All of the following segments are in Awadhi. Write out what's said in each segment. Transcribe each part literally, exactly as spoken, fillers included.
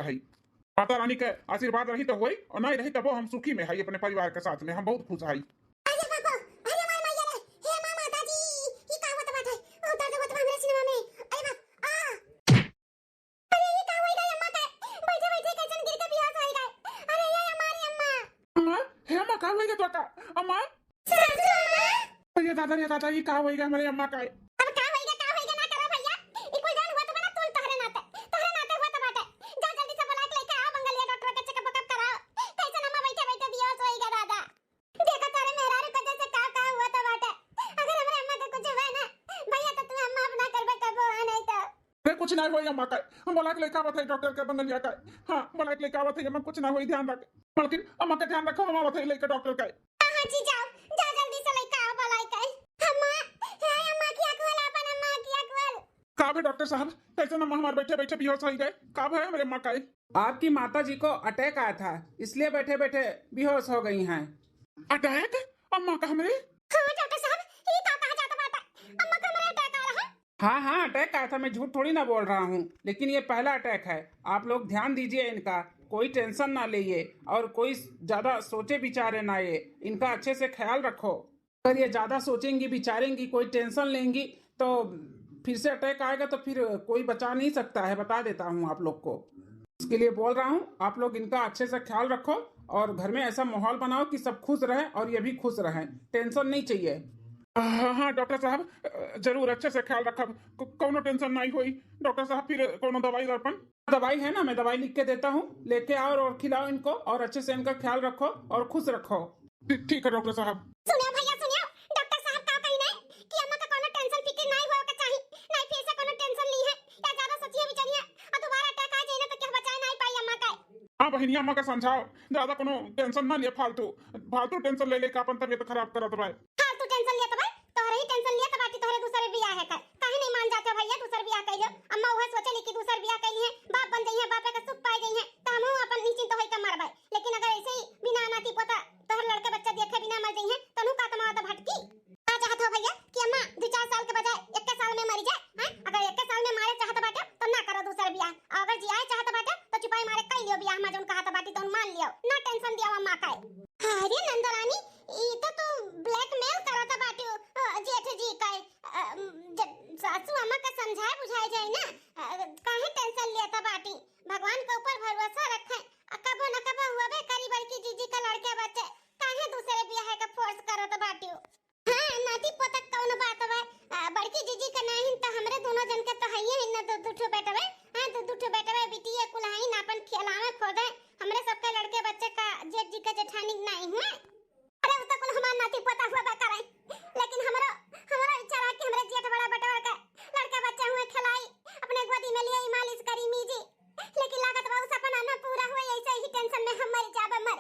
है। माता रानी के आशीर्वाद रही तो होई, और नहीं रही तबो हम सुखी में है अपने परिवार के साथ में, हम बहुत खुश है। अरे बाबा, अरे मार मैया रे, हे माँ माता जी, ई का होत बाटे? ओ दर्द होत बा हमरे सीनवा में। अरे बाप, आ! अरे ई का होई गए अम्मा के? बैठे बैठे कैसन गिर के बेहोश होई गए। अरे ये अम्मा, अरे अम्मा। अम्मा, हे अम्मा, का होई गए तोका? अम्मा? सासू अम्मा? अरे दादा रे दादा, ई का होई गए हमरे अम्मा का? अब का होई गए, का होई गए ना करो भैया। ई कुल जौन होत बा ना, कुल तोहरे नाते, तोहरे नाते होत बाटे। जा जल्दी से बुला के लेके आओ बंगलिया डॉक्टर के, चेकअप वेकअप कराओ। कैसन अम्मा बैठे बैठे बेहोश होई गए दादा। देखा तारे मेहरारू के जैसे का का हुआ था बाटे। अगर हमरे अम्मा के कुछ हुआ ना भैया, तो तू अम्मा अपना करबे कबो आ नहीं तो। अरे कुछ ना होई अम्मा का, हम बुला के लेके आवत है डॉक्टर के बंगलिया का। हाँ, बुला के लेके आवत है अम्मा, कुछ ना होई, ध्यान रख। मलकिन, अम्मा का ध्यान रखो, हम आवत है लेके डॉक्टर का। हाँ, हाँ जी, जाओ, जा जल्दी से लेके आओ बुलाई के। अम्मा, हे अम्मा की अकुल, अपन अम्मा की अकुल। का भे डॉक्टर साहब, कैसे अम्मा हमार बैठे बैठे बेहोश होई गए? का भे हमरे अम्मा का? आपकी माता जी को अटैक आया था, इसलिए बैठे बैठे बेहोश हो गई हैं। अटैक? अम्मा का हमरे? हाँ डॉक्टर साहब, ये का कहा जाता बाटे? अम्मा का हमरे अटैक आ रहा है? हाँ हाँ, अटैक आया था, मैं झूठ थोड़ी ना बोल रहा हूँ, लेकिन ये पहला अटैक है। आप लोग ध्यान दीजिए इनका, कोई टेंशन ना लेइए और कोई ज्यादा सोचे विचारे ना, ये इनका अच्छे से ख्याल रखो। अगर ये ज्यादा सोचेंगी विचारेंगी, कोई टेंशन लेंगी तो फिर से अटैक आएगा, तो फिर कोई बचा नहीं सकता है, बता देता हूँ आप लोग को। इसके लिए बोल रहा हूँ, आप लोग इनका अच्छे से ख्याल रखो और घर में ऐसा माहौल बनाओ कि सब खुश रहें और ये भी खुश रहें, टेंशन नहीं चाहिए। हाँ हाँ डॉक्टर साहब, जरूर अच्छे से ख्याल रखब, को-, कौनो टेंशन नहीं होई। डॉक्टर साहब, फिर कौनो दवाई दर्पण? दवाई है ना, मैं दवाई लिख के देता हूँ, लेके आओ और खिलाओ इनको और अच्छे से इनका ख्याल रखो और खुश रखो। ठी-, ठीक है डॉक्टर साहब। सुनियो भैया सुनियो, डॉक्टर साहब का कही नहीं कि अम्मा का कोनो टेंशन फिकिर नहीं होवे के चाही, नहीं फिर से कोनो टेंशन ली है या ज्यादा सोचिए विचारिए और दोबारा अटैक आ जाए ना तो क्या बचाए नहीं पाई अम्मा का। हाँ बहिनी, अम्मा का समझाओ, ज्यादा कोनो टेंशन ना लिए फालतू, फालतू टेंशन ले लेके अपन तबीयत खराब करत बाय। फालतू टेंशन लेत बाय, तोहरे ही टेंशन लेत बाटी, तोहरे दूसरे बियाह है का? काहे नहीं मान जाते भैया, दूसर बियाह कर लो। अम्मा वह सोचे ली कि दूसर बियाह कर लिए, बाप बन जाइए, बापे का सुख पाए जाइए, तो हम अपन निश्चिंत होई के मरबे। लेकिन अगर ऐसे ही बिना नाती पोता तोहर लड़के बच्चा देखे बिना मर जइहें, तनु का तमावा तो भटकी। का चाहत हो भैया कि अम्मा दो चार साल के बजाय एक साल में मरी जाए, हैं? अगर एक साल में मारे चाहत बाटे तो ना करो दूसर बियाह, और अगर जियाए चाहत बाटे तो चुपाई मारे कई लियो बियाह, अम्मा जौन कहत बाटी तौन मान लियो, ना टेंशन दियो अम्मा का। अरे नंदरानी, ई तो तू ब्लैकमेल करत बाटी, अ, जेठ जी का, अ, ज-, सासू अम्मा का समझाए बुझाए जाए ना, अ, काहे टेंशन लेत बाटी? भगवान के ऊपर भरोसा रखे, आ कबो न कबो हुआबे करी बड़की जीजी का लड़के बच्चे, काहे दूसरे बियाह के फोर्स करत बाटियो? हाँ, नाती पोतक कौन बात बा? आ, बड़की जीजी का नाहिन त हमरे दोनों जन के तो हइये है ना, दो दो ठो बेटवे। हाँ, दो दो ठो बेटवे बिटिये कुलहाइन अपन खिलावे खोदे, हमरे सबके लड़के बच्चे का जेठ जी का जेठानी नहीं हुए। अरे उ तो कुल हमार नाती पोता हुआ बा करे, लेकिन हमरो, हमरो इच्छा रहा कि हमरे जेठ बड़ा बेटवा के लड़के बच्चे हुए खिलाई, अपने गोदी में लिए मालिश करी मीजी, लेकिन लागत बा उ सपना न पूरा हुए, ऐसे ही टेंशन में हम मर जाबे मर।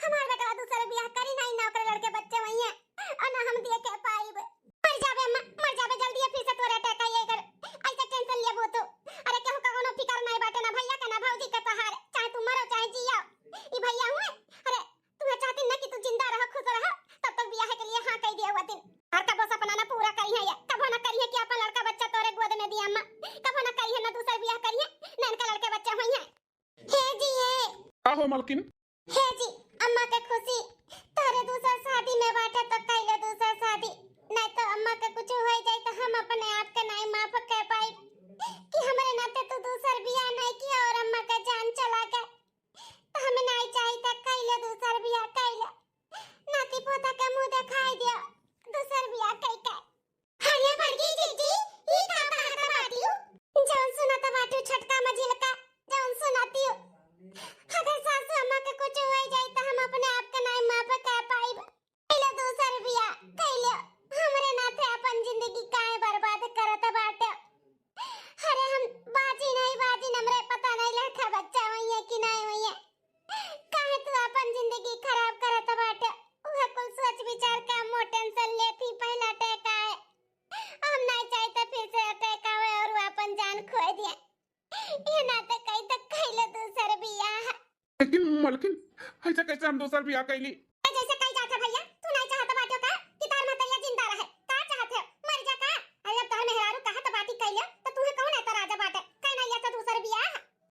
हमार बेटवा दूसर बियाह करी नहीं, ना ओकरे लड़के बच्चे हुई हैं और ना हम देखे पाइब। मर जाबे अम्मा, मर जाबे जल्दी, फिर से तोरे अटैक आई अगर ऐसे टेंशन लेबू तो। अरे केहू का कोनो फिकर नहीं बाटे, ना भैया का, ना भौजी का तोहार, चाहे तू मरो चाहे जियो। ई भैया हुए, अरे तुम्हें चाहती ना कि तू जिंदा रहो, खुश रहो, तब तक बियाह के लिए हाँ कह दिया हुआ दिन। और कबो सपना ना पूरा करी है ये, कबो ना करी है कि अपन लड़का बच्चा तोरे गोद में दिया अम्मा, कबो ना करी है, ना दूसर बियाह करी है, ना इनका लड़के बच्चे हुई हैं। हे जी हे। का हो मलकिन? हे जी, अम्मा के खुशी तोरे दूसर शादी में बाटे तो कैले दूसर शादी, नहीं तो अम्मा के कुछ हो जाए तो हम अपने आप के नहीं माफ कर पाई कि हमरे नाते तू दूसर बियाह नहीं किया और अम्मा का जान चला गए। तो हमें नहीं चाहिए था कैले दूसर बियाह कैले। नाती पोता के मुंह दिखाई दिया दूसर बियाह कई के। अरे बड़की जीजी, ई का कहत बाटियो? जौन सुनत बाटियो छोटका मझिलका, जौन सुनतियो। अगर सासू अम्मा के कुछ हो जाए तो हम अपने आप के नहीं माफ कर पाइब। कैले दूसर बियाह, कैले हमरे नाते अपन जिंदगी काहे बर्बाद करत बाटे? अरे हम बाजी नहीं बाजी, हमरे पता नहीं लड़का बच्चा हुई है कि नहीं हुई है। काहे तू अपन जिंदगी खराब करत बाटे? उहे कुल सोच विचार के हम टेंशन लेती, पहला अटैक आए। हम नहीं चाहते फिर से अटैक आवे और वो अपन जान खो दिए। ये ना तो कहीं तो कैले दूसर बियाह। लेकिन मलकिन, ऐसा कैसे हम दूसर बियाह कैली? जैसे कही जात है भैया, तू नहीं चाहत बाटे का कि तार महतरिया जिंदा रहे? का चाहत है? मर जा का? अरे जब तोहर मेहरारू कहत बाटी कैले, तो तुहे कौन एतराज बाटे? कह नहीं ऐसा दूसर बियाह?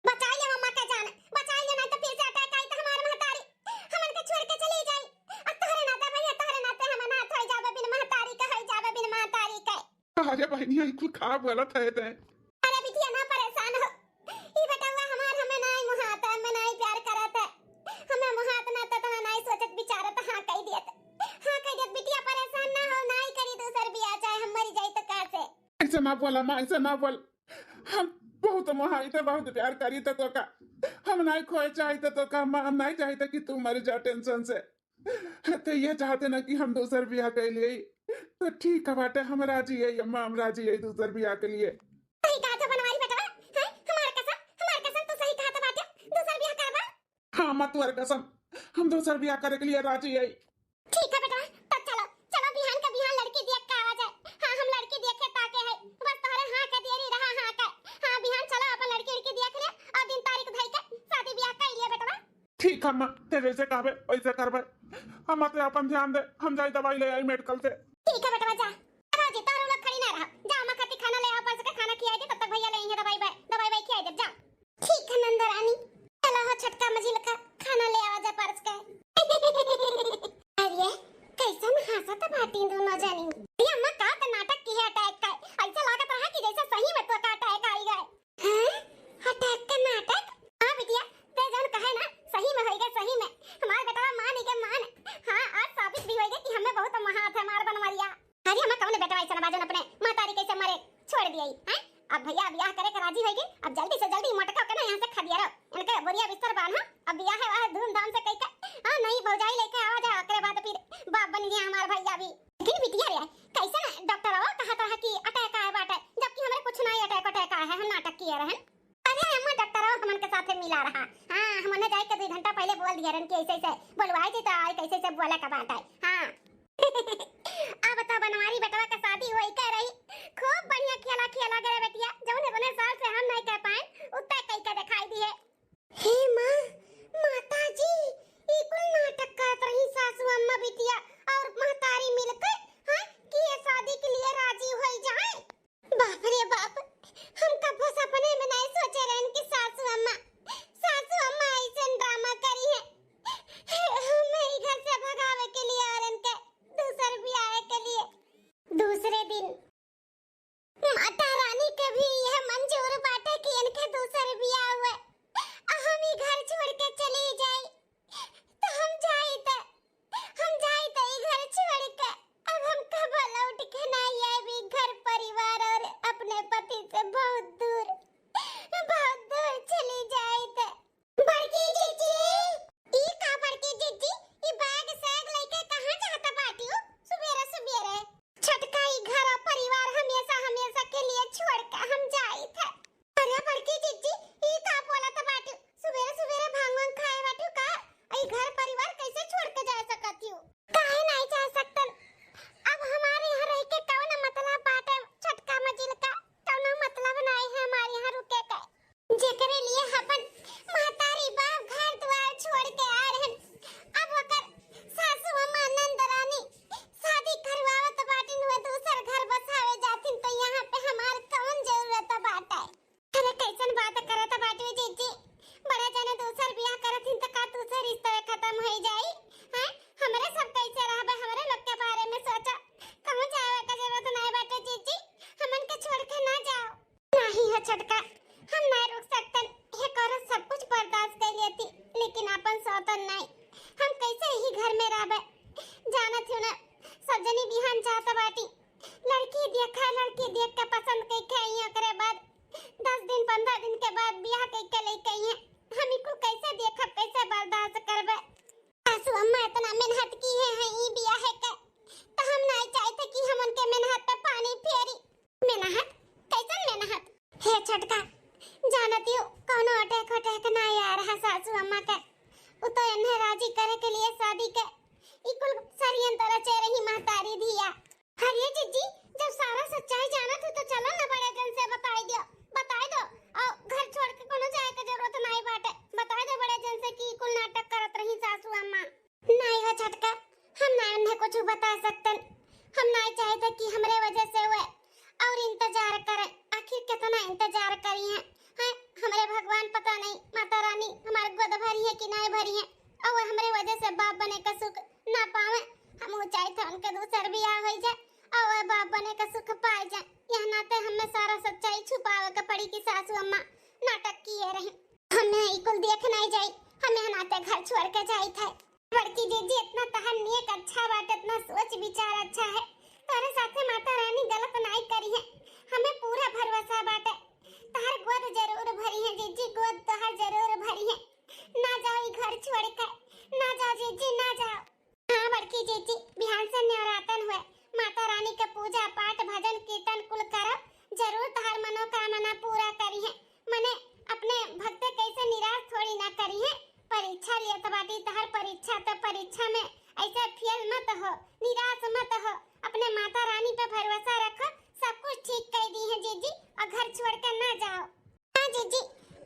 बचा ले अम्मा के अरे बहनिया, ई कुल का बोलत है ते? अरे बिटिया, ना परेशान हो। ई बेटवा हमार हमें नाई मुहात, हमें नाई प्यार करत है। हमें मुहात ना त तना नाई सोचत विचारत हाँ कह दियत। हाँ कह दियत बिटिया, परेशान ना हो, नाई करी दूसर बियाह, चाहे हम मरी जाई त का से। ऐसे ना बोला माँ, ऐसे ना बोल। हम बहुत मोहाई थे, बहुत प्यार करी थे तोका। हम नाई खोए चाही थे तोका माँ, हम नाई चाही थे कि तू मर जा टेंशन से। तो ये चाहते ना कि हम दूसर बियाह कर लिए। तो ठीक है बाटे, हम राजी है अम्मा, हम राजी है दूसर बियाह के लिए। सही कहा था बनवारी बेटवा, हैं? हमार कसम, हमार कसम, तू सही कहा था बाटे, दूसर बियाह करबा। हाँ, अम्मा, तुअर कसम, हम दूसर बियाह करे के लिए राजी है। ठीक है बेटवा, तब चलो, चलो बिहान का बिहान लड़की देख के आवा जाए। हाँ, हम लड़की देखे ताके है, बस तोहरे हाँ के देरी रहा, हाँ के। हाँ, बिहान चलो अपन लड़की उड़की देख ले और दिन तारीख धई के शादी बियाह कर लिए बेटवा। ठीक है अम्मा, ते जैसे कहबे वैसे करबे। अम्मा ते अपन ध्यान दे, हम जाई दवाई ले आई मेडिकल से। ठीक है बेटवा, जा। रहो जी, तोहरे लोग खड़ी ना रहो, जा अम्मा खातिर खाना ले आओ, परस के खाना खियाई दे, तब तक भैया ले आएंगे दवाई बे-, दवाई बे खियाई दे, जा। ठीक है नंदरानी, चलो हो छोटका मझिलका, खाना ले आवा जा परस के। अरे, कैसन हंसत बाटी दोनों जनी। अरे अम्मा, का त नाटक की है अटैक का? ऐसा लागत रहा कि जैसे सही में तो का अटैक आई गए। हैं? अटैक का नाटक? हाँ बिटिया, ते जौन कहे ना, सही में होई गए, सही में। हमार बेटवा मान ही के मान। हाँ, आज साबित भी होई गए कि हमें बहुत महात है हमार बनवरिया। अरे हमें कौन बेटवा ऐसा ना बा जौन अपने महतारी कैसे मरे छोड़ दिए, हैं? अब भैया बियाह करे के राजी होई गए, अब जल्दी से जल्दी मोटका के ना यहाँ से खदिया रहो। इनके बोरिया बिस्तर बांधा, अब बियाह है वह धूमधाम से कई के, हाँ, नई भौजाई लेके आवा जा, ओकरे बाद फिर बाप बन गया हमार भैया भी। लेकिन बिटिया रे, कैसे ना डॉक्टर और कहा था कि अटैक आए बाटे, जबकि हमरे कुछ ना अटैक अटैक आए है, हम नाटक किए रहन। अरे अम्मा, डॉक्टर और हमन के साथे मिला रहा। हाँ, हमने जाए के दो घंटा पहले बोल दिया रहन कि ऐसे ऐसे बोलवाए जी तो आए, कैसे ऐसे बोले का बात है। हाँ। अब तो बनवारी बेटवा का शादी होई के रही। खूब बढ़िया खेला खेला गए बेटिया, जौन इतने साल से हम नहीं कर पाए, उतना कई के दिखाई दिए। हे माँ, माता जी, ई कुल नाटक करत रही सासू अम्मा बिटिया और महतारी मिलकर, हाँ, कि ये शादी के लिए राजी होई जाए। बाप रे बाप, हम कबो सपने में नहीं सोचे रहन कि सासू अम्मा, सासू अम्मा ऐसन ड्रामा करी है। हमें ई घर से भगावे के लिए और इनके दूसर बियाह के लिए। दूसरे दिन माता रानी के भी यह मंजूर बाटे कि इनके दूसर बियाह हुए, आ हम ई घर छोड़ के चली जाई। तो हम जाई त, हम जाई त ई घर छोड़ के अब हम कबो लौट के ना आएब। ई घर परिवार और अपने पति से बहुत दूर, बहुत दूर चली जाई त। बड़की जीजी, ई का बड़की जीजी, ई बैग सैग लेके कहाँ जात बाटियो सुबेरे सुबेरे? छोटका, ई घर और परिवार हमेशा हमेशा के लिए छोड़ के हम जाई थे। अरे बड़की जीजी, ई का बोलत बाटियो? सुबेरे सुबेरे भांग वांग खाए बाटियो का? ई घर परिवार कैसे छोड़ के जा सकतियो? काहे नहीं जा सकतन? अब हमारे यहाँ रह के कौन मतलब बाटे? छोटका मजिलका, कौनो मतलब नहीं है हमारे यहाँ रुके के। जेकरे लिए अपन महतारी बाप घर द्वार छोड़ के आ रहन, अब ओकर सासू अम्मा नंद रानी शादी करवावत बाटिन, वो दूसर घर बसावे जातिन, तो यहाँ पे हमार कौन जरूरत बाटे? अरे कैसन बात करत बाटू जीजी, बड़े जने दूसर बियाह करत हिन तो का दूसर रिश्ता खत्म हो जाई? हैं? हमरे सब कैसे रहबे, हमरे लोग के बारे में सोचा, कहूँ जावे का जरूरत नहीं बाटे जीजी, हमन के छोड़ के ना जाओ। नहीं हो छोटका, हम ना रुक सकतन, ये करो सब कुछ बर्दाश्त कर लेती, लेकिन अपन सौतन नहीं। हम कैसे यही घर में रहबे? जानत हो ना, सब जनी बिहान जात बाटी, लड़की देखा, लड़की देख के पसंद कइके आई, ओकरे बाद दस दिन, पन्द्रह दिन के बाद बियाह कइके लेके आई। हम इको कैसे देखब, कैसे बर्दाश्त करबे? सासू अम्मा इतना मेहनत की है, है ई बियाह के, तो हम नहीं चाहते कि हम उनके मेहनत पे पानी फेरी। मेनहत? कैसन मेनहत? हे छोटका, जानतियो, कौनो अटैक वटैक ना आया रहा सासू अम्मा के। उ तो एन्हे राजी करे के लिए शादी के ई कुल षड्यंत्र रचे रही महतारी धिया। अरे जीजी, जब सारा सच्चाई जानत हो तो चलो ना बड़े जन से बताई दो, बताई दो। और घर छोड़ के कोनो जाए के जरूरत नहीं बाटे। बताई दो बड़े जन से कि ई कुल नाटक करत रही सासू अम्मा। नहीं हो छोटका, हम ना उन्हें कुछ बता सकतन। हम नहीं चाहते कि हमरे वजह से हुए और इंतजार करें। आखिर कितना इंतजार करी हैं, हैं? हमरे भगवान पता नहीं, माता रानी हमारे गोद भरी है कि नहीं भरी है, और वो हमरे वजह से बाप बने का सुख ना पावे। हम वो चाहते उनके दूसर बियाह हो जाए और बाप बने का सुख पाए जाए। यह नाते हमें सारा सच्चाई छुपावे के पड़ी कि सासू अम्मा नाटक किए रही। हमें ई कुल देख नहीं जाई, हमें नाते घर छोड़ के जाई थे। बड़की जीजी, इतना तहर नियत अच्छा बाटे, इतना सोच विचार अच्छा है, तोरे साथे माता रानी गलत नहीं करी है, हमें पूरा भरोसा बाटे। तहर गोद जरूर भरी है जीजी, गोद तहर जरूर भरी है। ना जाओ ई घर छोड़ के, ना जाओ जीजी, ना जाओ। हाँ बड़की जीजी, बिहान से नवरातन हुए, माता रानी के पूजा पाठ, भजन कीर्तन कुल करो, जरूर तहार मनोकामना पूरा करी है। मने अपने भक्त कैसे निराश थोड़ी ना करी है। परीक्षा लेत बाटी, तहार परीक्षा तो परीक्षा में ऐसे फेल मत हो, निराश मत हो, अपने माता रानी पे भरोसा रखो, सब कुछ ठीक कर दी है जीजी, और घर छोड़ के ना जाओ। हाँ जीजी,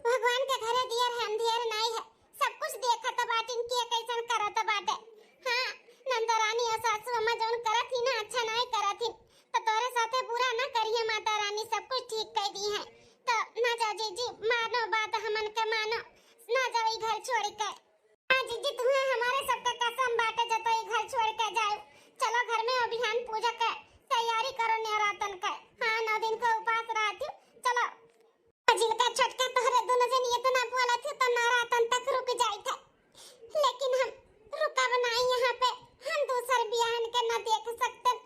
भगवान के घरे दियर है, अंधियर नाई है, सब कुछ देखत बाटिन के कैसन करत बाटे। हाँ, नंदरानी और सासू अम्मा जौन करत ही ना, अच्छा नाई करत ही, तो तोरे साथे बुरा ना करिए, माता रानी सब कुछ ठीक कर दी है। तो ना जाओ जीजी, मानो बात हमन के मानो, ना जाओ ई घर छोड़ के। हाँ जीजी, तुम्हें हमारे सबका कसम बाटे, जतो ई घर छोड़ के जाओ। चलो घर में अभियान पूजा के तैयारी करो नवरातन के। हाँ, नौ दिन का उपास रहती, चलो। मझिलका छोटका तोहरे दोनों जन इतना बोलत हो तो नवरातन तक रुक जाई थे, लेकिन हम रुकब नाई यहाँ पे। हम दूसर बियाहन के न देख सकतन,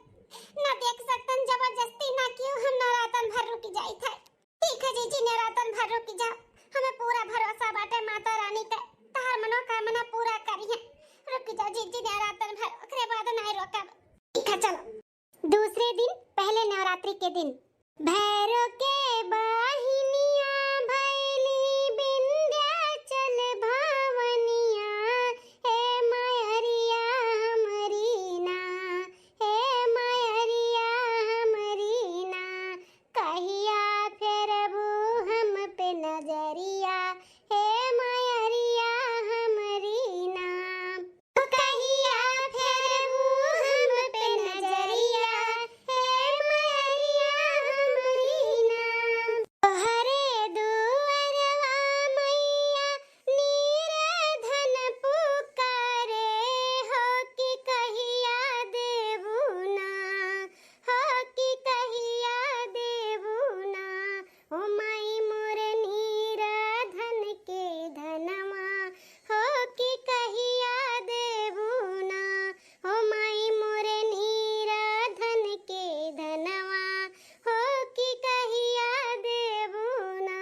न देख सकतन, जबरदस्ती ना कियो, हम नवरातन भर रुक जाई थे। ठीक है जीजी, नवरातन भर रुक जाओ, हमें पूरा भरोसा बाटे माता रानी के, तहार मनोकामना पूरा करी है। रुक जाओ जीजी, नवरातन भर, ओकरे बाद नाई रोकब। ठीक है, चलो। दूसरे दिन, पहले नवरात्रि के दिन। भैरो के बहिनिया भैली विंध्याचल भवनिया, हे मयरिया हमरी ना, हे मयरिया हमरी ना, कहिया फेरबू हम पे नजरिया, हे मयरिया हमरी ना। कहिया फेरबू हम पे नजरिया, हे मयरिया हमरी ना। तोहरे दुअरवा मैया नीर धन पुकारे, हो कि कहिया देबू ना, हो कि कहिया देबू ना। ओ माई मोर नीर धन के धनवा, हो कि कहिया देबू ना। ओ माई मोर नीर धन के धनवा, हो कि कहिया देबू ना।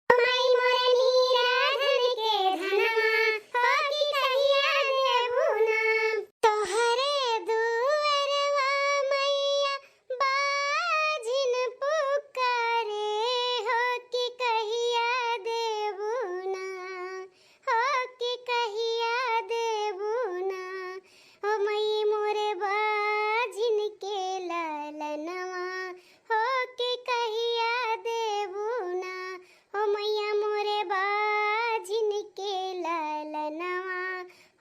ओ माई मोर नीर धन के धनवा, हो कि कहिया देबू ना। तोहरे दुअरवा मैया बाझिन पुकारे, हो कि कहिया देबू ना, हो कि कहिया देबू ना। ओ मई मोरे बाझिन के ललनवा, हो कि कहिया देबू ना। ओ मैया मोरे बाझिन के ललनवा,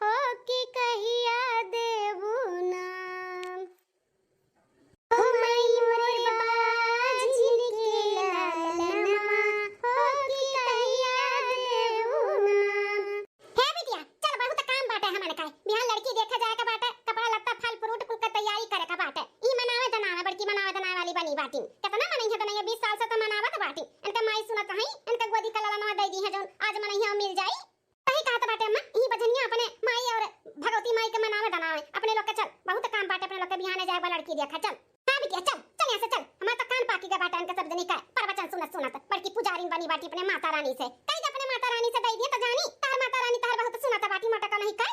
हो कि कहिया देबू ना। ओ माई मोरे बाझिन के ललनवा, हो कि कहिया देबू ना। हे बिटिया, चल, बहुत काम बाटे हमन का। बिहान लड़की देखे जाए के बाटे, कपड़ा लत्ता, फल फ्रूट कुल के तैयारी करे के बाटे। ई मनावे दनावे, बड़की मनावे दनावे वाली बनी बाटी। केतना मनई है, मनई है, बीस साल से तो मनावत बाटी। इनके माई सुनत हई, इनके गोदी का ललनवा दे दी है, जौन आज मनई है, मिल जाई। सही कहत बाटे अम्मा, ई बजनिया अपने माई और भगवती माई के मनावे दनावे। अपने लोग के चल, बहुत काम बाटे अपने लोग के, बिहाने जाए बा लड़की देखे, चल। हाँ बिटिया, चल, चल यहाँ से चल, हमार तो कान पाकी गए बाटे इनके सब जनी का प्रवचन सुनत सुनत। बड़की पुजारिन बनी बाटी अपने माता रानी से, कही दे अपने माता रानी से दे दिए तो जानी, तार माता रानी तार बहुत सुनत बाटी, मोटा का नहीं का।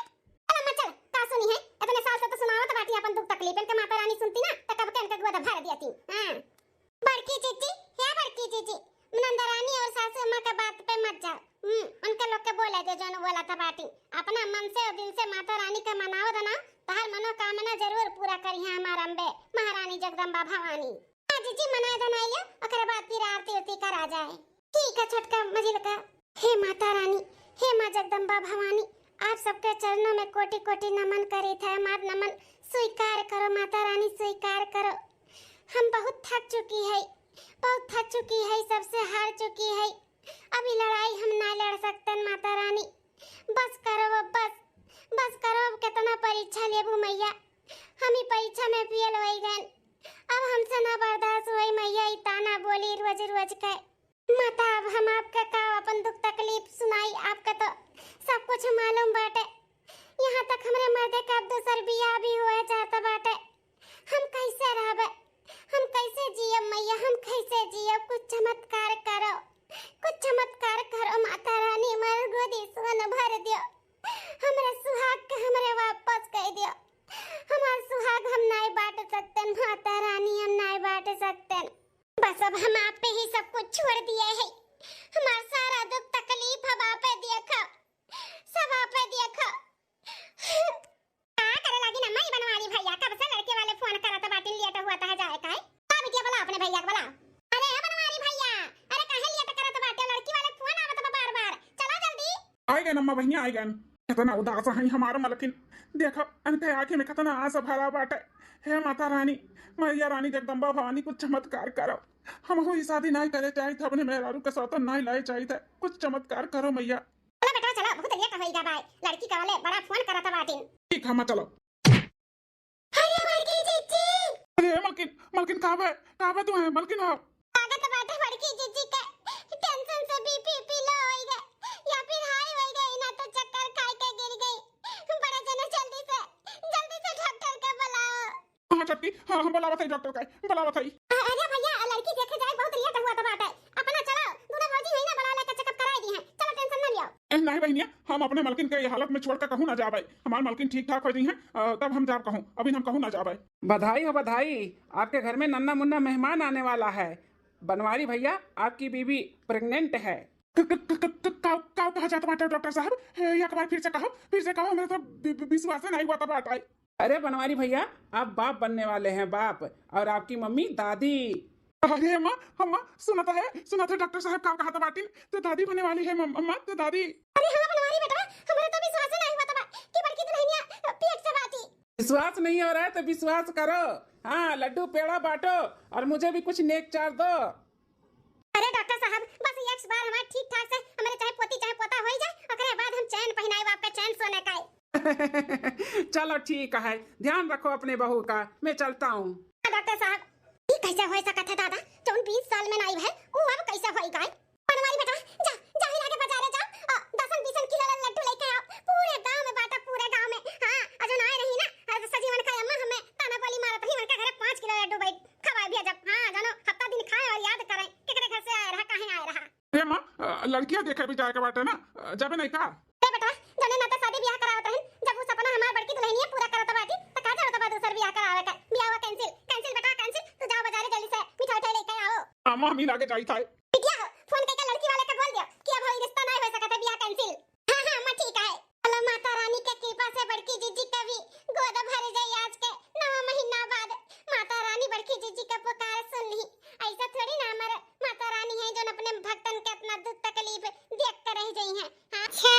चल अम्मा चल, का सुनी है, इतने साल से तो सुनावत बाटी अपन दुख तकलीफ, इनके माता रानी सुनती ना तो कब के इनके गोद भर दियती। हाँ। बड़की जीजी, हे बड़की जीजी, नंदा रानी और सासू अम्मा के बात पे मत जाओ। हम्म, उनके लोग के बोले दे, जौन बोला था बाटी। अपना मन से और दिल से माता रानी का मनाओ दना, तहार मनोकामना जरूर पूरा करी है हमार अम्बे, महारानी जगदम्बा भवानी। हाँ जीजी, मनाए दना आइयो, ओकरे बाद फिर आरती उरती करा जाए। ठीक है छोटका मझिलका। हे माता रानी, हे माँ जगदम्बा भवानी, आप सबके चरणों में कोटि कोटि नमन करी थे, हमार नमन स्वीकार करो माता रानी, स्वीकार करो। हम बहुत थक चुकी है, बहुत थक चुकी है, सबसे हार चुकी है। अब ई लड़ाई हम ना लड़ सकतन माता रानी, बस करो अब, बस, बस करो अब, कितना परीक्षा लेबू मैया, हम ई परीक्षा में फेल हो गए। आइ गएन अम्मा बहिनिया, आइ गएन। कितना उदास है हमार मलकिन। देखो, अनके आँखी में कितना आस भरा बाटे। हे माता रानी, मैया रानी जगदम्बा भवानी, कुछ चमत्कार करो। हमहू ई शादी नाहीं करे चाहित है, अपने मेहरारू के सौतन नाहीं लाए चाहित है। कुछ चमत्कार करो मैया। चलो बेटा, चलो, बहुत लेट होइगा बाय। लड़की का वाले बड़ा फोन करत बाटिन। ठीक है, अम्मा, चलो। अरे बड़की जीजी! अरे मलकिन, मलकिन, कहाँ बे? कहाँ बे तू है? मलकिन, आओ। लागत बाटे बड़की जीजी के टेंशन से बीपी पी लो होई गए या फिर हाई होई गए, ना तो चक्कर खाए के गिर गई। बड़े जने, जल्दी से, जल्दी से डॉक्टर के बुलाओ। हाँ छोटकी, हाँ, हम बुलावत हई डॉक्टर का, बुलावत हई। अरे भैया, लड़की देखे जाए बहुत लेट हुआ तो बाटे। अपना चलो, दोनों भौजी है ना, बुला लेके चेकअप कराए दी हैं। चलो, टेंशन ना लियो। ए, नहीं बहिनिया, हम अपने मलकिन के ये हालत में छोड़ के कहूँ ना जाबे। हमार मलकिन ठीक ठाक हो जाई हैं, अ, तब हम जाब कहूँ, अभी हम कहूँ ना जाबे। बधाई हो बधाई, आपके घर में नन्ना मुन्ना मेहमान आने वाला है। बनवारी भैया, आपकी बीवी प्रेग्नेंट है। क-, क-, क-, क-, क-, का, का कहा जाता बाटे डॉक्टर साहब? ए, एक बार फिर से कहो, फिर से कहो, हमें तो वि-, वि-, विश्वास नहीं हुआ था बात आई। अरे बनवारी भैया, आप बाप बनने वाले हैं, बाप, और आपकी मम्मी दादी। अरे अम्मा, अम्मा, सुनत है, सुनत है, डॉक्टर साहब का कहत बाटिन, तो दादी बने वाली है मम-, अम्मा, तो दादी। अरे हाँ बनवारी बेटवा, हमारे तो विश्वास नहीं हुआ था कि बड़की दुल्हनिया पेट से बाटी। विश्वास नहीं हो रहा है तो विश्वास करो। हाँ, लड्डू पेड़ा बांटो और मुझे भी कुछ नेक चार दो। अरे डॉक्टर साहब, बस एक बार हमारे ठीक ठाक से, हमारे चाहे पोती चाहे पोता हो ही जाए, ओकरे बाद हम चैन पहिनाए आपका, चैन सोने का है। चलो ठीक है, ध्यान रखो अपने बहू का, मैं चलता हूँ। हाँ, डॉक्टर साहब, ई कैसे हो सकत है दादा, जौन बीस साल में नाई है, वो अब कैसे होई गए? बनवारी बेटा, जा, जा ही लागे बाजारे जाओ, अ, दसन बीसन किलो ला लड्डू लेके आओ, पूरे गांव में बांटो, पूरे गांव में। हाँ, अजो ना आए रही ना, अ, सजीवन का अम्मा हमें ताना बोली मारत रही, उनके घरे पाँच किलो लड्डू बैठ खवाए भी जब। हाँ, जानो, हफ्ता दिन खाए और याद करें, केकरे घर से आए रहा, काहे आए रहा। ए माँ, अ, लड़कियां देखे भी जाए के बाटे ना, अ, जाबे नहीं का? ए बेटा, जौने नाते शादी ब्याह करावत रहन, जब उ सपना हमार बड़की दुल्हनिया पूरा करत बाटी, त का जरूरत बा दूसर ब्याह करावे के? ब्याह हुआ कैंसिल, कैंसिल बेटा, कैंसिल। तू जाओ बाजारे जल्दी से मिठाई उठाई लेके आओ। अम्मा, हम ही लागे जाई था। बिटिया हो, फोन करके लड़की वाले के बोल दियो कि अब हई रिश्ता नहीं हो सकत है, ब्याह कैंसिल। हाँ, हाँ, अम्मा, ठीक है। चलो, माता रानी के कृपा से बड़की जीजी का भी गोद भर जाई आज के नवा महीना बाद। माता रानी बड़की जीजी का पुकार सुन ली। ऐसा थोड़ी ना हमारे माता रानी है जो अपने भक्तन के इतना दुख तकलीफ देख कर रह गई हैं। हाँ? अच्छा,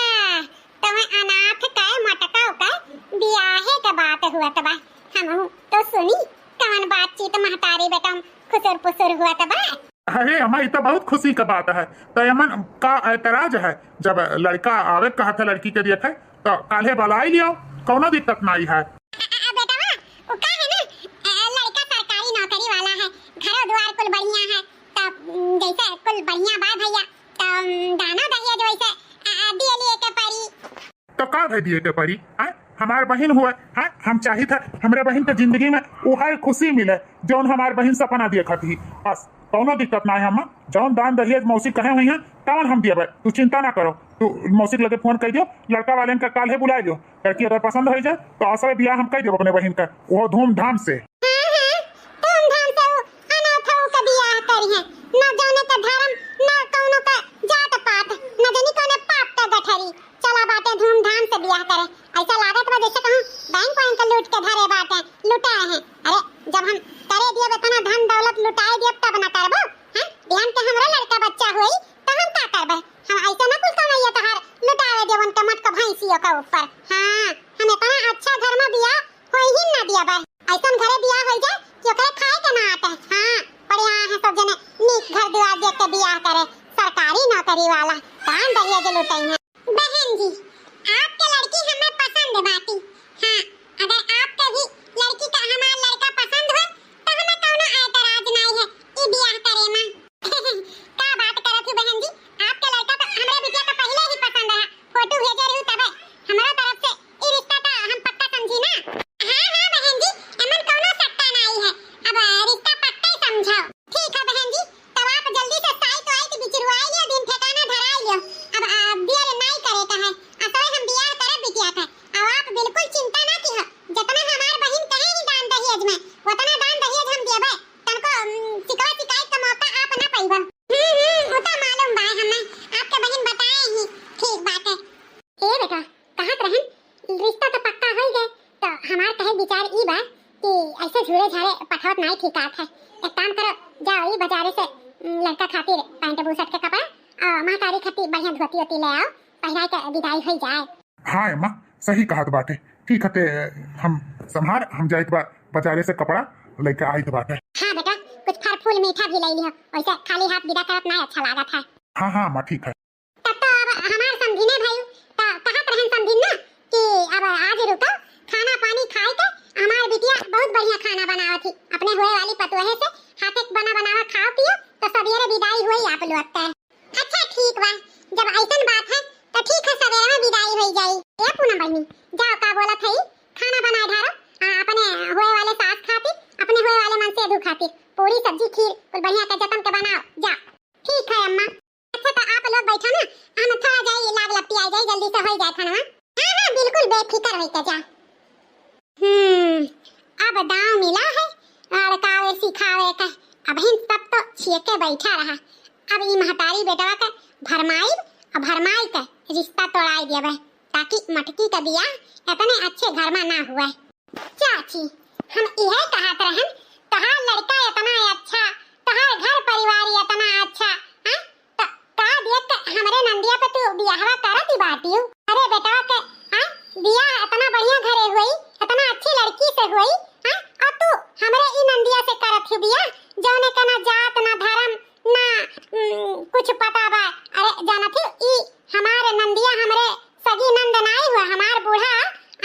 तुम्हें अनाथ का मटका का बियाहे के बात हुआ तबा, हम तो सुनी कौन बातचीत महतारी बेटा खुसुर पुसुर हुआ तबा। अरे अम्मा, ई तो बहुत खुशी का बात है। तो एमन का एतराज है? जब लड़का आवे कहा था लड़की के देखे, तो काल्हे बुलाई लियो, कौनो दिक्कत नहीं है। अ, अ, बेटवा, उ का है ना, अ, लड़का सरकारी नौकरी वाला है, घरो द्वार कुल बढ़िया है, तो, उम, जैसे कुल बढ़िया बा भैया, तो, उम, दानो दहेज वैसे, अ, अ, दिए लिए के पड़ी। तो का भे दिए के परी? हैं? हमार बहिन हुए, हैं? हम चाहित है हमरे बहिन के जिंदगी में उहर खुशी मिले जौन हमार बहिन सपना देखत ही। बस कौनो दिक्कत ना है अम्मा, जौन दान दहेज मौसी कहे हुई हैं तौन हम देबे, तू चिंता ना करो। तू मौसी के लगे फोन कर दियो, लड़का वाले का काल्हे बुला लियो, लड़की अगर पसंद हो जाए तो असले बियाह हम कर देबे अपने बहिन का, वो धूमधाम से। हाँ, हाँ, धूमधाम से वो अनाथों का बियाह करी है, ना जौने का धर्म, ना कौनो का जात पात, ना जानी कौने पाप का गठरी। चला बाटे धूमधाम से बियाह करे। ऐसा लागत बा जैसे कहूँ बैंक वैंक लूट के धरे बाटे, लुटाए हैं। अरे जब हम करे दियब इतना धन दौलत लुटाए दियब तब ना करबो, हैं? बिहान के हमरा लड़का बच्चा होई तो हम का करबे? हम ऐसे ना कुल कमाइए तोहार लुटाए दियब उनके मटका भैंसियों के ऊपर। हाँ, हम इतना अच्छा घर में बियाह होई ही ना दियब। ऐसन घरे बियाह होई जाए कि ओकरे खाए के ना आटे। हाँ, पड़े आए हैं सब जने नीक घर दुआर देख के बियाह करे, सरकारी नौकरी वाला, दान दहेज लुटाई हैं। बहन जी, आपके लड़की हमें पसंद बाटी। हाँ, अगर आपके भी लड़की का हमार लड़का पसंद हो, तो हमें कौनो एतराज नाई है ई बियाह करे में। का बात करत हूँ बहन जी, आपके लड़का तो हमरे बिटिया का पहले ही पसंद रहा, फोटो भेजे रहू तबे। हमारा तरफ से ई रिश्ता तो हम पक्का समझी ना। हाँ, हाँ बहन जी, एमन कौनो शक्का नाई है, अब रिश्ता पक्का ही समझो। ठीक है बहन जी, तब आप जल्दी से साइत वाइत बिचरुआई लियो, दिन ठिकाना धराई लियो। अब, आ, देर नाई करे का है, असोए हम बियाह करब बिटिया का। अब आप बिल्कुल चिंता ना किहो, जितना हमार बहिन कहे ही दान दहेज में, उतना दान दहेज हम देबे। तनको, उम, शिकवा शिकायत का मौका आप ना पाइबो। हम्म, हम्म, वो तो मालूम बा हमें, आपके बहिन बताए ही। ठीक बात है। ए बेटा, कहत रहन, रिश्ता तो पक्का हो ही गए, तो हमार कहे विचार ई बा कि ऐसे झूरे झारे पठावत नाई ठीक आत है। एक काम करो, जाओ ई बाजारे से, उम, लड़का खातिर पैंट बुशर्ट के कपड़ा और महतारी खातिर बढ़िया धोती वोती ले आओ, पहिराइ के विदाई होइ जाए। हाँ अम्मा, सही कहत बाटे। ठीक हते, हम सम्हार, हम जाइत बा बाजारे से कपड़ा लइके आइत बाटे। हाँ बेटा, कुछ फल फूल मीठा भी लइ लिहो, वैसे खाली हाथ विदा करत ना अच्छा लागत है। हाँ हाँ अम्मा, ठीक है। तब तो अब हमार समधिने भइउ, त कहत रहन समधिन ना कि अब आज रुको, खाना पानी खाए के, हमार बिटिया बहुत बढ़िया खाना बनावत ही, अपने हुए वाली पतोहे से हाथे के बना बनावा खाओ पियो, तो सबेरे विदाई हुई आप लोग के। अच्छा ठीक बा, जब ऐसन बात है तो ठीक है, सबेरे में विदाई हुई जाई। ए पूनम बहिनी, जाओ का बोलत है, खाना बनाए ढारो, आ, अपने हुए वाले सास खातिर, अपने हुए वाले मनसेधू खातिर पूरी सब्जी खीर कुल बढ़िया के जतन के बनाओ, जा। ठीक है अम्मा। अच्छा तो आप लोग बैठा ना, हम थोड़ा जाई लाग लपटी आ जाई, जल्दी से हो जाए खाना। हाँ हाँ बिल्कुल बेफिक्र होई के जा। हम्म, अब दांव मिला है लड़कावे सिखावे का। अबहिन सब तो छियके बैठा रहा, अब ई महतारी बेटवा के भरमाई और भरमाई के रिश्ता तोड़ाई देवे, ताकि मटकी का बियाह इतने अच्छे घर में ना हुए। चाची, हम इहे कहत रहन, तहार लड़का इतना अच्छा, तहार घर परिवार इतना अच्छा, हैं? त का देख के हमरे नंदिया पे तू बियाहवा करत ही बाटियो? अरे बेटवा के, हैं? बियाह इतना बढ़िया घरे हुई, इतना अच्छी लड़की से हुई, हैं? और तू हमरे ई नंदिया से करत ही बियाह, जौने के ना जात, ना धर्म, ना, उम, कुछ पता बा। अरे जानत ही, ई हमार नंदिया हमरे सगी नंद नाई हुआ, हमार बूढ़ा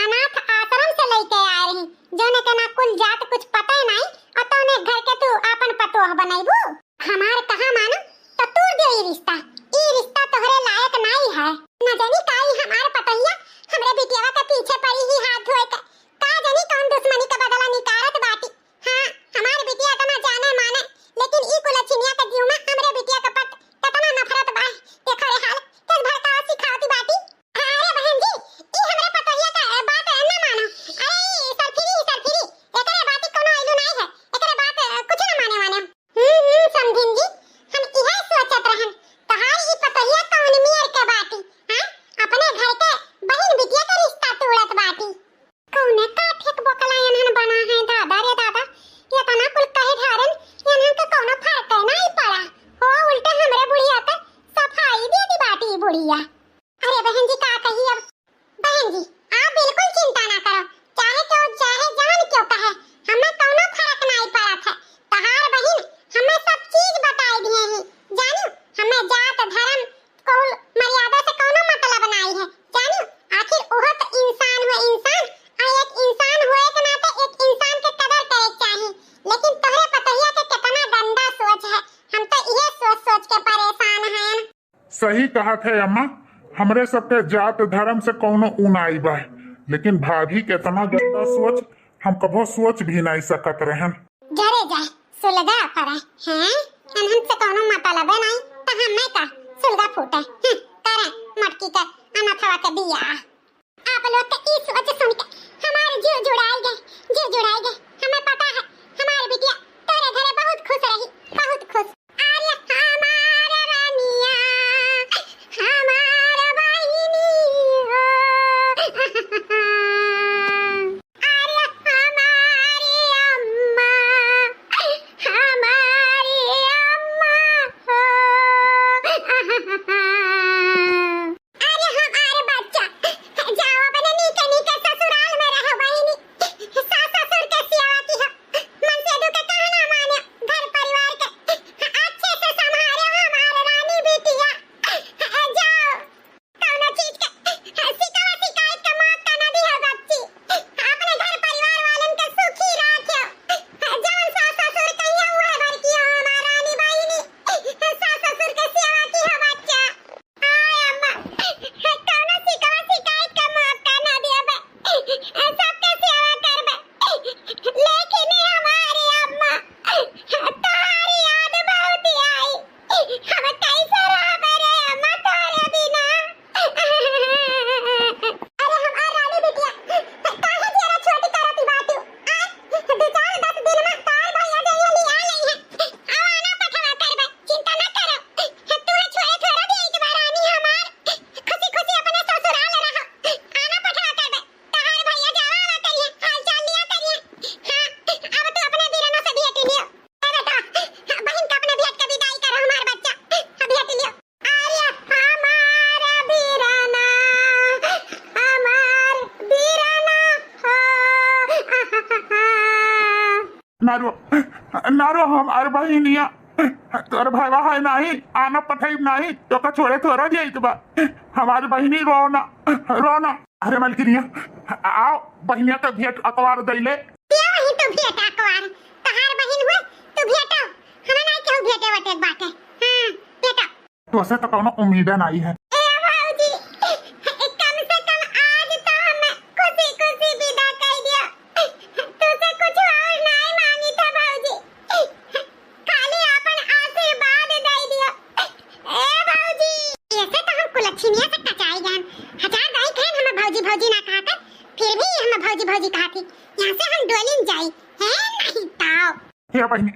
अनाथ आश्रम से लइके आए रही, जौने के ना कुल जात कुछ पता ही नाई, और तौने घर के तू आपन पतोह बनैबू। हमार कहा मानो तो तूर दे ई रिश्ता, ई रिश्ता तोहरे लायक नाई है। न जानी काई हमार पतोहिया हमरे बिटियावा के पीछे पड़ी ही हाथ धोए के, का जानी कौन दुश्मनी का बदला निकारत बाटी। हाँ, हमार बिटिया इतना जाने माने, लेकिन ई कुलछिनिया के जीव में हमरे बिटिया के प्रति कितना नफरत बा। देखो रे हाल, किस भड़कावा सिखावती बाटी। अरे बहन जी, ई हमरे पतोहिया का बात न मानो। अरे ई सरफिरी, ई सरफिरी, एकरे बात कोनो आइलू नाई है, एकरे बात कुछ न माने वाने। हम्म, हम्म, समधिन जी, हम इहे सोचत रहन, तहार ई पतोहिया कौन मियर के बाटी, हाँ? अपने घर के बहिन बिटिया के रिश्ता तोड़त बाटी। कौने काठे के बोकला एनहन बना है, दादा रे दादा, एतना कुल कहे ढारन, एनहन के कौनो फर्क नाई पड़ा। हो, उल्टे हमरे बुढ़िया के सफाई दे दी बाटी बुढ़िया। अरे बहन जी, का कही अब? बहन जी, आप बिल्कुल चिंता ना करो, चाहे क्यों, चाहे जवन क्यों कहे, हमें कौनो फर्क नाई पड़त है। तहार बहिन हमें सब चीज बताई दिए ही, जानू, हमें जात, धर्म, कौन मर्यादा से कौनो मतलब नाई है, जानू। आखिर उहो तो इंसान हुए इंसान, और एक इंसान हुए के नाते एक इंसान के कदर करे के चाही। लेकिन तोहरे पतोहिया के कितना गंदा सोच है, हम तो इहे सोच सोच के परेशान हैं। सही कहत है अम्मा, हमरे सबके जात धर्म से कौनो ऊ नाई बा, लेकिन भाभी के इतना गंदा सोच हम कभो सोच भी नाई सकत रहन। घरे जा, सुलगा पड़ा हैं, एनहन से कौनो मतलब नाई, त हमें का सुलगा फूटे, हम्म, करे मटकी के अनथवा के बियाह। आप लोग के ई सोच सुन के हमार जीव जुड़ाई गए, जीव जुड़ाई गए। हमें पता है हमार बिटिया तोरे घरे बहुत खुश रही, बहुत खुश। अरे हमार रानिया, हमार बहिनी हो। अरे हमारी अम्मा, हमारी अम्मा हो। अरे हमार बच्चा, जाओ अपने नीके नीके ससुराल में रहो बहिनी। सास ससुर के सेवा ना रो, ना रो, हमार बहिनिया, तोर भवा है नाही, आना पठाई नाही, तोका छोड़े थोड़ा जाइत बा। हमार बहिनी रो ना, रो ना। अरे मलकिनिया, आओ, बहिनिया का भेंट अकवार दइले। ये वही तो भेंट अकवार, तहार बहिन हुए, तू भेंटो, हमें नाही केहू भेंटे वटे बाटे। हाँ, भेंटो। तोसे तो कौनो उम्मीद नाही है। ए भौजी, कम से कम आज तो हमें खुशी खुशी विदा कर दिया। तुझसे कुछ और नाही मांगी था भौजी, खाली अपन आशीर्वाद दे दिया। ए भौजी, ऐसे तो हम कुलच्छिनिया से कचाई गए। हजार दाई कहन हमें भौजी भौजी ना कहा कर, फिर भी हमें भौजी भौजी कहा थी। यहाँ से हम डोलिन जाई, है नहीं ताओ। हे बहिनी,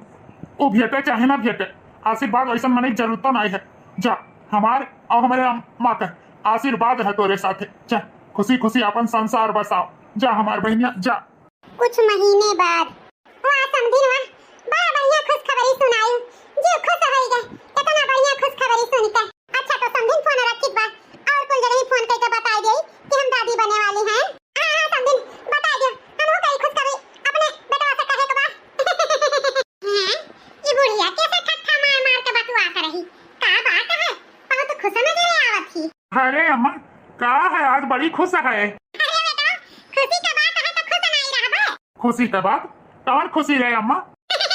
उ भेटे चाहे ना भेटे, आशीर्वाद ऐसन मने जरूरत नाही है। जा, हमार और हमारे अम्मा का आशीर्वाद है तोरे साथे। जा, खुशी खुशी अपन संसार बसाओ। जा हमार बहिनिया, जा। कुछ महीने बाद। वाह समधिन वाह, बड़ा बढ़िया खुशखबरी सुनाई। जी खुश होई गए, इतना बढ़िया खुशखबरी सुन के। अच्छा तो समधिन फोन रखित बा, और कुल जगह फोन करके बताई दे कि हम दादी बने वाली हैं। हाँ, हाँ, समधिन, बताई दे, हमहू कई खुशखबरी अपने बेटवा से कहे के बा। हैं? ई बुढ़िया कैसे ठट्ठा मार मार के बतुआत रही? का बात है? बहुत खुश नजर आवत ही। अरे अम्मा, का है आज बड़ी खुश है? अरे बेटा, खुशी का बात है तो खुश नहीं रहबे? खुशी का बात? कौन खुशी रे अम्मा? अरे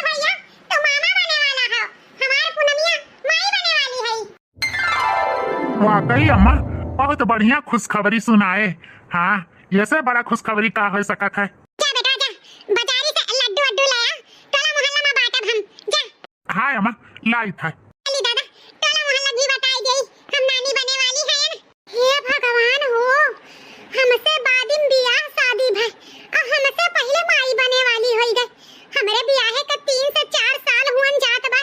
भैया, तू मामा बने वाला हो, हमार पूनमिया माई बने वाली है। वाकई अम्मा, बहुत बढ़िया खुशखबरी सुनाए। हाँ, ऐसे बड़ा खुशखबरी का हो सकत है? जा बेटा जा, बाजारी से लड्डू वड्डू ले आ, टोला मोहल्ला में बांटब हम। जा। हाँ अम्मा, लाई था। चली दादा, टोला मोहल्ला भी बताई दे, हम नानी बने वाली हैं। हे भगवान हो, हमसे बादिन बियाह शादी भय, अब हमसे पहले माई बने वाली होई गए। हमरे बियाहे के तीन से चार साल हुअन जात बा,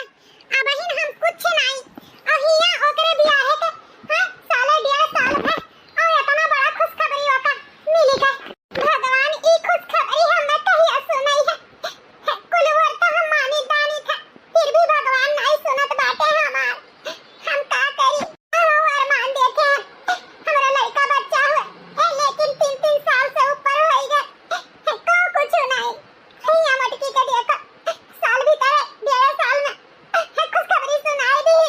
अबहिन हम कुछ नाई। अहिया ओकरे बियाहे के, हाँ, साले डेढ़ साल भर, और इतना बड़ा खुशखबरी ओका मिली गए। भगवान, ई खुशखबरी हमें कहिया सुनाई है? कुल ओर तो हम मानी दानी था, फिर भी भगवान नाई सुनत बाटे हमार। हम का करी? हम अरमान देखे हैं, हमरा लड़का बच्चा हुए, ए, लेकिन तीन, तीन साल से ऊपर होई गए, को कुछ नाई। भैया मटकी के देखो, साल भीतर डेढ़ साल में खुशखबरी सुनाई दी।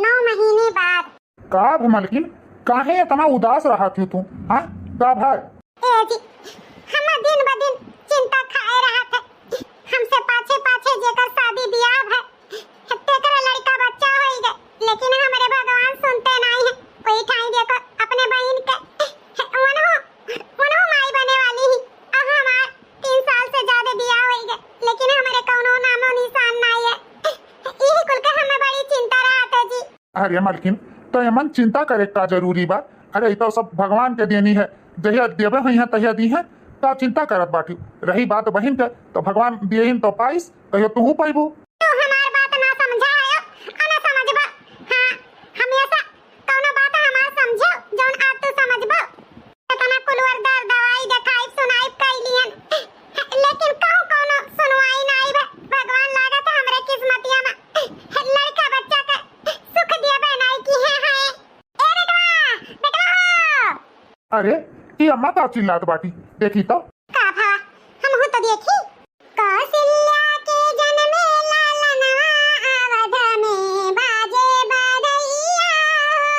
नौ महीने बाद। का भा मलकिन, काहे इतना उदास रहत हो तू? हाँ, का भा? ए जी, हम दिन ब दिन चिंता खाए रहत है। हमसे पाछे पाछे जेकर शादी बियाह भय, तेकर लड़का बच्चा होई गए, लेकिन हमरे भगवान सुनते नाई है। कोई ठाई देखो अपने बहिन के, उन्हों, उन्हों माई बने वाली ही। अब हमार तीन साल से ज्यादा बियाह होई गए, लेकिन हमरे कौनो नामो निशान नाई है। यही कुल के हमें बड़ी चिंता रहत है जी। अरे मलकिन, तो एमन चिंता करे का जरूरी बा? अरे, ई तो सब भगवान के देनी है, जहिया देवे हुई है तहिया दी है, का चिंता करत बाटी? रही बात बहिन के, तो भगवान दिए तो पाइस, कहियो तू पाइबू। तू हमार बात ना समझा है, आ ना समझबा। हाँ, हमेशा कौनो बात हमार समझो, जौन आज तू समझबो। इतना कुलवर दर दवाई देखाई सुनाई कई लिहन, लेकिन कहूँ कौनो सुनवाई नाई बा। भगवान लागत है हमरे किस्मतिया में लड़का बच्चा के सुख दिया बहनाई की है, है। ए बेटवा, बेटवा हो। अरे, ई अम्मा का चिल्लात बाटी? देखी तो। का भा, हमहू तो देखी। कौशल्या के जन्मे लालनवा अवध में बाजे बधैया हो।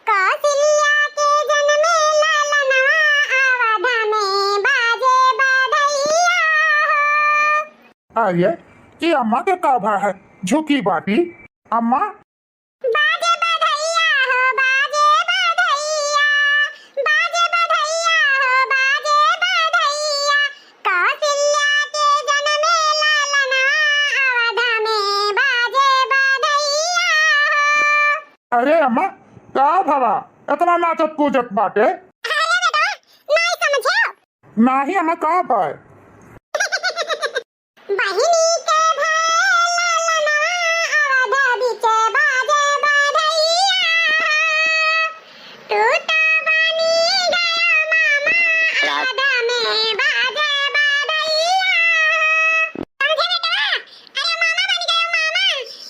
कौशल्या के जन्मे लालनवा अवध में बाजे बधैया हो। अरे, ई अम्मा के का भा है? झुकी बाटी। अम्मा, बाजे बधैया हो, बाजे बधैया, बाजे बधैया हो, बाजे बधैया। कौशल्या के जन्मे लालना अवध में बाजे बधैया हो। अरे अम्मा, का भवा इतना नाचत कूदत बाटे? अरे बेटा, नहीं समझो। नाही अम्मा, का भय? बहिनी के भय लालनवा अवध बिचे बाजे बधैया। तू तो बनी गया मामा अवध में बाजे बधैया। समझे बेटवा? अरे मामा बन गयो मामा।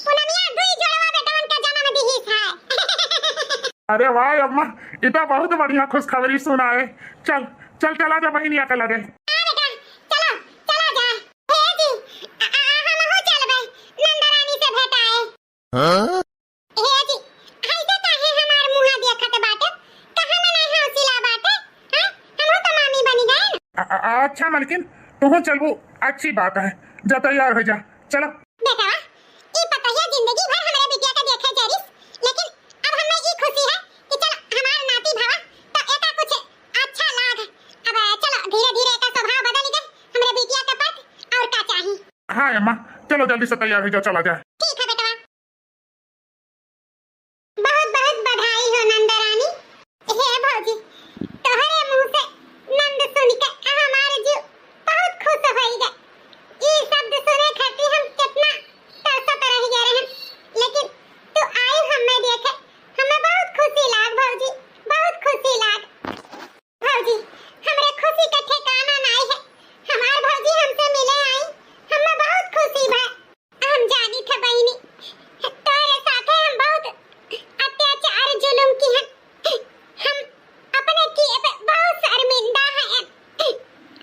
पूनमिया दुई जोड़वा बेटवन के जन्म दिहिस है। अरे वाह अम्मा, ई तो बहुत बढ़िया खुशखबरी सुनाए। चल, चल, चला जा बहिनिया के लगे। हाँ बेटा, चलो, चला जा। हाँ? हे जी, ऐसे काहे हमार मुँह देखत बाटे? कहाँ में नहीं हौसला बाटे? हाँ? हमहू तो मामी बनी गए। अ-, अ-, अच्छा मलकिन, तुहूँ चलबू, अच्छी बात है, जा तैयार हो जा, चला। बेटवा, ई पतोहिया जिंदगी भर हमरे बिटिया के देखे जरिस, लेकिन अब हमें ई खुशी है कि चल हमार नाती भवा तो एका कुछ अच्छा लाग। अब चलो धीरे धीरे एका स्वभाव बदल गए, हमरे बिटिया के पत और का चाही। हाँ अम्मा, चलो जल्दी से तैयार हो जाओ, चला जाए। ठीक है बेटवा। बहुत बहुत बधाई हो नंद रानी। हे भौजी, तोहरे मुँह से नंद सुन के हमार जीव बहुत खुश होई गए। ई शब्द सुने खातिर हम कितना तरसत रह गए रहन, लेकिन तू आई हमें देखे, हमें बहुत खुशी लाग भौजी, बहुत खुशी लाग। भौजी, हमरे खुशी का ठिकाना नाई है। हमार भौजी हमसे मिले आई, हमें बहुत खुशी भा। हम जानी थे बहिनी, तोरे साथे हम बहुत अत्याचार जुलुम की हैं। हम अपने किए पे बहुत शर्मिंदा हैं।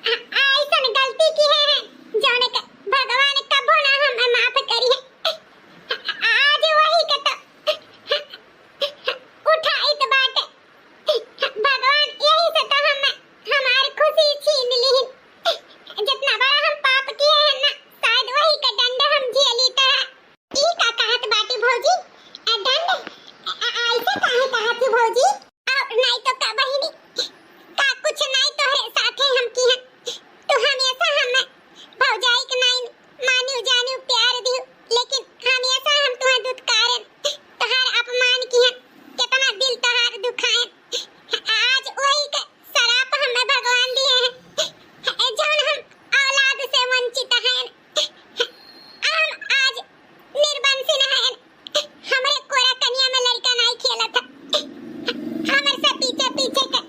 आ-, ऐसन गलती की है, है जौने के भगवान कबो ना हमें माफ करी है। आज वही के तो उठाइत बाटे। भगवान यही से तो हम हमार खुशी छीन ली। जितना बड़ा हम पाप किए हैं ना, शायद वही का दंड हम झेली तो है। ई का कहत बाटी भौजी? आ दंड? आ, आ, ऐसे काहे कहत ही भौजी? और नहीं तो का बहिनी, का कुछ नहीं तोहरे साथे हम की हैं। तू हमेशा हम भौजाई के नहीं मानियो जानियो प्यार दियो, लेकिन हमेशा हम तुहे दुत्कारन, तोहार अपमान किहन, केतना दिल तोहार दुखायन। आज वही के सराप हमें भगवान दिए हैं, जौन हम औलाद से वंचित हैं। हम आज निर्वंशिन हैं। हमरे कोरा कनिया में लड़का नाई खेलत है। हमर से पीछे पीछे के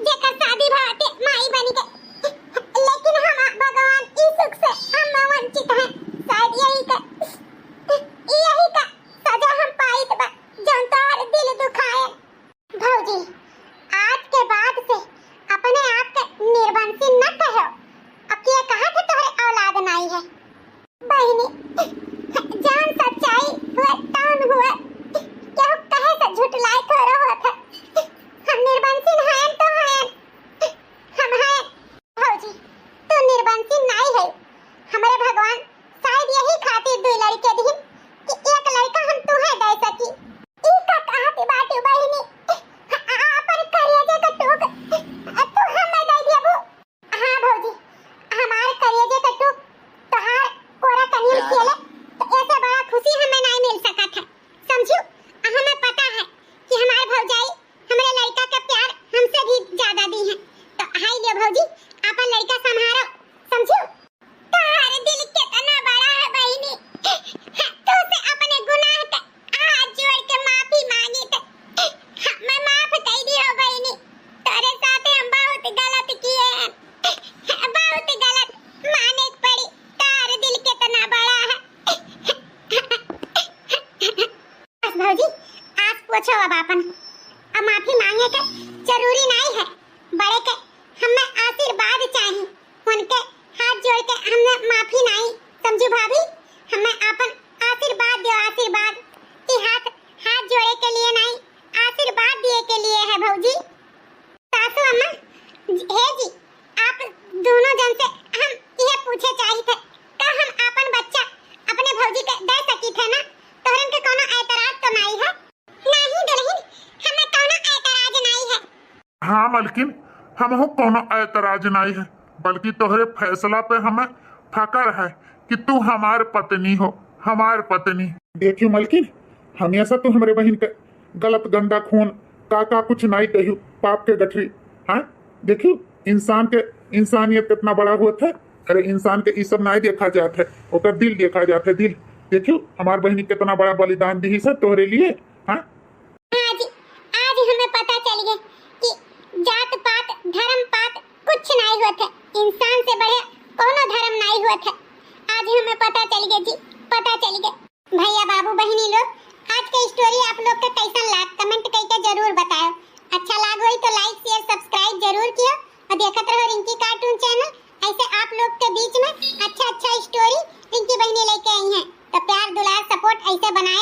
जेकर शादी भवा के माई बनी गए। लेकिन हम भगवान ई सुख से हम वंचित हैं। शायद यही का, यही का सजा हम पाइत बा, जौन तोहर दिल दुखाए। भौजी, आज के बाद से अपने आप के निर्वंशी न कहो। अब के कहा कि तोहरे औलाद नाई है? बहिनी, जौन सच्चाई हुए, तौन हुए, केहू कहे से झुठलाए को रहो था। हम निर्वंशी हयन तो हयन, हम हयन। भौजी, तू निर्वंशी नाई है। हमरे भगवान शायद यही खातिर दुई लड़के दिहिन कि एक लड़का हम तुहे दे सकी। ई का कहत बाटू बहिनी? आ-, आपन करेजे का टूक तू हमें दे देबू? हाँ भौजी, हमार करेजे का टूक तोहार कोरा कनिया खेले, तो ऐसे बड़ा खुशी हमें नाई मिल सकत है, समझू? आ हमें पता है कि हमार भौजाई हमरे लड़का का प्यार हमसे भी ज्यादा दी है। तो हाय लियो भौजी, आपन लड़का संभारो, समझू? तोहार दिल कितना बड़ा है बहिनी, तू से अपने गुनाह का हाथ जोड़ के माफी मांगी थे। हमें माफ कर दियो बहिनी, तेरे साथ हम बहुत गलत किए हैं, बहुत गलत माने के पड़ी। तोहार दिल कितना बड़ा है। बस भौजी, आस पोछो अब आपन। अब माफी मांगे के जरूरी नाई है। बड़े के हमें आशीर्वाद चाही। उनके हाथ जोड़ के हमने माफी नाई, समझू भाभी? हमें आपन आशीर्वाद दियो, आशीर्वाद। ई हाथ, हाथ जोड़े के लिए नाई, आशीर्वाद दिए के लिए है भौजी। सासू अम्मा, हे जी, आप दोनों जन से हम यह पूछे चाहित है, का हम आपन बच्चा अपने भौजी के दे सकित है ना? तोहरन के कोनो ऐतराज तो नाई है? नहीं दुल्हन, हमें कोनो ऐतराज नाई है। हाँ मलकिन, हमहू कोनो ऐतराज नाई है, बल्कि तोहरे फैसला पे हमें फकर है कि तू हमार पत्नी हो, हमार पत्नी। देखियो मलकिन, हमेशा तू हमरे बहिन के गलत गंदा खून का का कुछ नाई कहियो, पाप के गठरी। हाँ, देखियो इंसान के, इंसानियत कितना बड़ा होत है। अरे इंसान के ई सब नाई देखा जात है, ओकर दिल देखा जात है, दिल। देखियो हमार बहिनी कितना बड़ा बलिदान दिहिस है तोहरे लिए। हाँ, आज, आज हमें पता चल गए कि जात पात, धर्म पात कुछ नाई होत है, इंसान से बढ़े कोनो धर्म नाई होत है। आज हमें पता चल गए जी, पता चल गए। भैया बाबू बहिनी लोग, आज के story आप लोग के कैसन लाग, comment करके जरूर बताओ। अच्छा लाग होई तो like, share, subscribe जरूर कियो और देखत रहो रिंकी cartoon channel। ऐसे आप लोग के बीच में अच्छा अच्छा story रिंकी बहिनी लेके आई हैं, तो प्यार दुलार support ऐसे बनाए